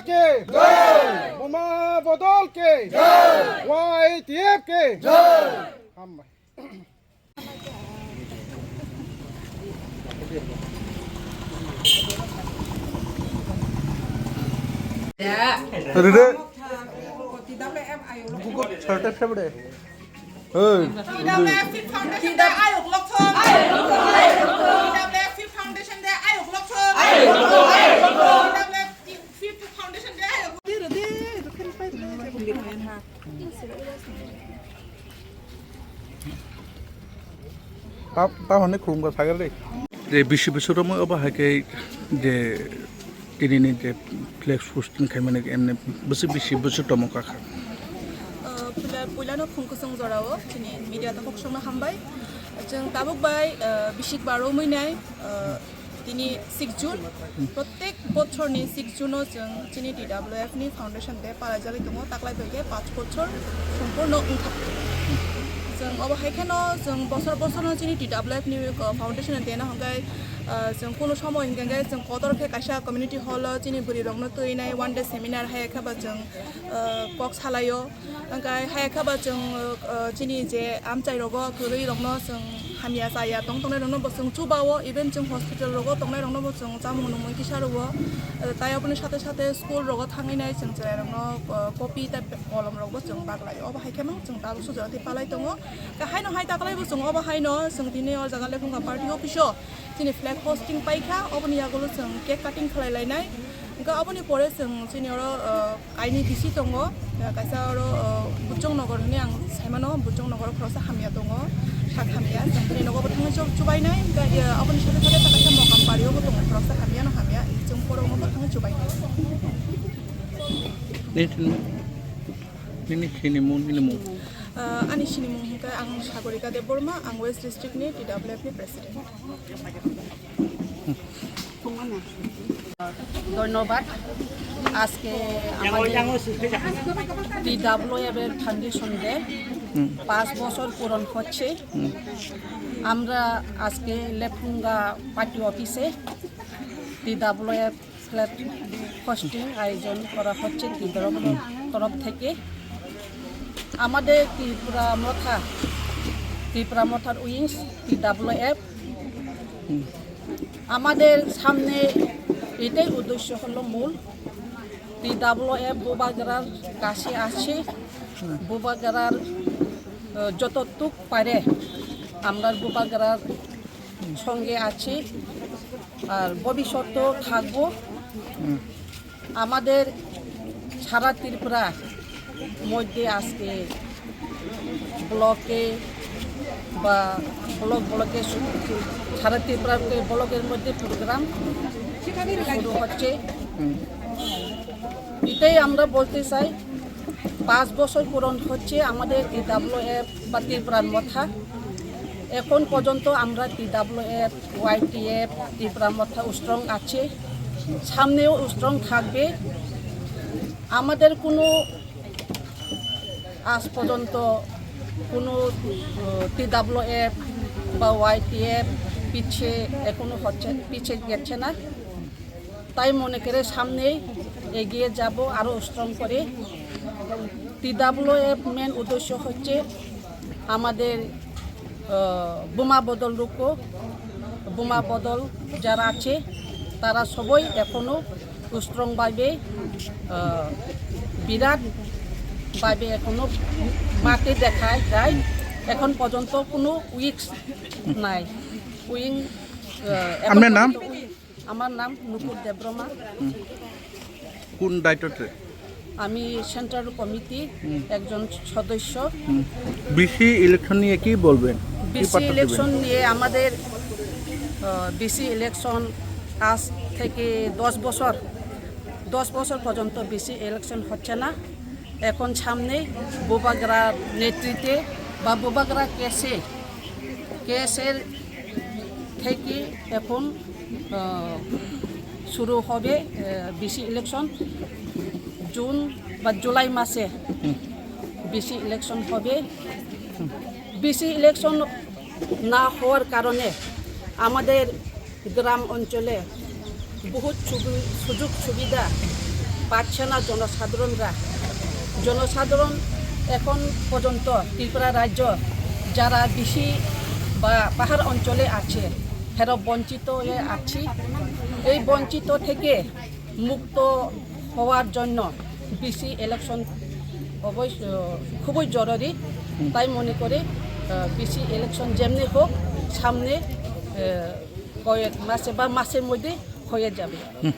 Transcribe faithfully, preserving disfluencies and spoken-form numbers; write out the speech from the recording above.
Ke jai! Buma Bodol ke jai! Y T F ke jai! Hambai. Rede. Google search tab de. Hey. T W F Foundation de ayok lokthom. T W F Foundation de ayok lokthom. T W F Foundation de ayok. Ta, ta hwnwi khulumkha sakhe rw. Je bisi bwswk romwi obo hai khe je tinini je flex hosting khaimani emne bwswk bisi bwswk tomo kakha. Ah, puila, puilano phung kwchwng jorao chini media takhuk songno hambai. Chwng tabuk bai, ah, bisik bar romwi nai, ah, Tini six June, prottek bochorni six June-o chwng chini T W F ni Foundation Day palai jagwi tongo, taklai bai khe panch bochor sompurno wngkha. Chwng obo hai kheno chwng bosor bosorno chini T W F ni, uh, Foundation Day no hwnkhe, uh, chwng kunu somoy hwnkhe chwng kotor khe kaisa community hall-o chini bwrwirokno twinai one day seminar hai khe ba chwng, uh, kok salaio. Hwnkhe hai khe ba chwng, uh, chini je amchai rogo kwrwi rokno chwng hamya chaya tong tongnai rokno bo chwng chuba-o, even chwng hospital rogo tongnai rokno bo chwng chamung nungmung kisa rwo. Uh, tai oboni sate sate school rogo thangwi nai chwng chwrai rokno, uh, copy tei kolom rok bo chwng baglai. Obo hai khe no chwng tabuk sujagati palai tongo. Khe haino hai taklai bo chwng obo haino chwng tini o jaga Lephunga party office-o chini flag hosting paikha, oboni yagulo chwng cake cutting khlai lainai. Hwnkhe oboni pore chwng chini oro, uh, Kaini bisi tongo, eh, kaisa oro, eh, Buchong Nogor hwnwi ang saimano, Buchong Nogoro khoroksa hamya tongo, sak hamya, chwng bini nogo bo thangwi chuk-, chubainai, hwnkhe, eh, aboni sade sade ta kaisa Mokam Bario bo tongo, khoroksa hamya no hamya, chwng borok nogo thangwi chubainai. Nini, nini sinimung, nini mung? Eh, ani sinimung hwnkhe ang Sagorika Debbarma, ang West District ni T W F ni President. ধন্যবাদ। আজকে আমাদের টিডাব্লিউএফ এর foundation day, হুম। পাঁচ বছর পূরণ হচ্ছে। হুম। আমরা আজকে লেফুঙ্গা পার্টি অফিসে টিডাব্লিউএফ ফ্ল্যাগ হোস্টিং আয়োজন করা হচ্ছে ত্রিপুরা তরফ থেকে। আমাদের ত্রিপুরা মথা, ত্রিপুরা মথার উইংস, টিডাব্লিউএফ, আমাদের সামনে এটাই উদ্দেশ্য হলো মূল, টিডাব্লিউএফ বুবাগ্রার কাছে আছে, বুবাগ্রার, আহ, যতটুক পারে আমরা বুবাগ্রার সঙ্গে আছি, আর ভবিষ্যতেও থাকবো। আমাদের সারা ত্রিপুরা মধ্যে আজকে ব্লকে বা ব্লক ব্লকে শু-, সারা ত্রিপুরা ব্লকের মধ্যে প্রোগ্রাম শুরু হচ্ছে। এটাই আমরা বলতে চাই, পাঁচ বছর পূরণ হচ্ছে আমাদের টিডাব্লিউএফ বা ত্রিপুরার মথা। এখন পর্যন্ত আমরা টিডাব্লিউএফ, ওয়াইটিএফ, ত্রিপুরা মথা স্ট্রং আছে, সামনেও স্ট্রং থাকবে। আমাদের কোনো আজ পর্যন্ত কোনো, আহ, টিডাব্লিউএফ বা ওয়াইটিএফ পিছে এখনো হচ্ছে, পিছে গেছে না। তাই মনে করে সামনেই এগিয়ে যাব আরও স্ট্রং করে। টিডাব্লিউএফ মেন উদ্দেশ্য হচ্ছে আমাদের, আহ, বোমা বদল রুখো, বোমা বদল যারা আছে তারা সবাই এখনো স্ট্রংভাবে, আহ, বিরাটভাবে এখনো মাঠে দেখা যায়। এখন পর্যন্ত কোনো উইকস নাই। উইং, আহ, এখন আপনার নাম? পর্যন্ত উইং আমার নাম নুপুর দেববর্মা। হুম। কোন দায়িত্বতে? আমি সেন্ট্রাল কমিটি হুম। একজন সদস্য। হুম। বিসি ইলেকশন নিয়ে কি বলবেন? কি বিসি বার্তা দেবেন? ইলেকশন নিয়ে আমাদের, আহ, বিসি ইলেকশন আজ থেকে দশ বছর, দশ বছর পর্যন্ত বিসি ইলেকশন হচ্ছে না। এখন সামনে বুবাগ্রার নেতৃত্বে বা বুবাগ্রা কেসে, কেসের থেকে এখন, আহ, শুরু হবে, আহ, বিসি ইলেকশন। জুন বা জুলাই মাসে হুম। বিসি ইলেকশন হবে। বিসি ইলেকশন না হওয়ার কারণে আমাদের গ্রাম অঞ্চলে বহুত সুবি-, সুযোগ সুবিধা পাচ্ছে না জনসাধারণরা। জনসাধারণ এখন পর্যন্ত ত্রিপুরা রাজ্য যারা বিসি বা পাহাড় অঞ্চলে আছে, তারা বঞ্চিত হয়ে আছি। এই বঞ্চিত থেকে মুক্ত হওয়ার জন্য বিসি ইলেকশন অবশ্য খুবই জরুরি। তাই মনে করি, আহ, বিসি ইলেকশন যেমনি হোক, সামনে, আহ, কয়েক মাসে বা মাসের মধ্যে হয়ে যাবে।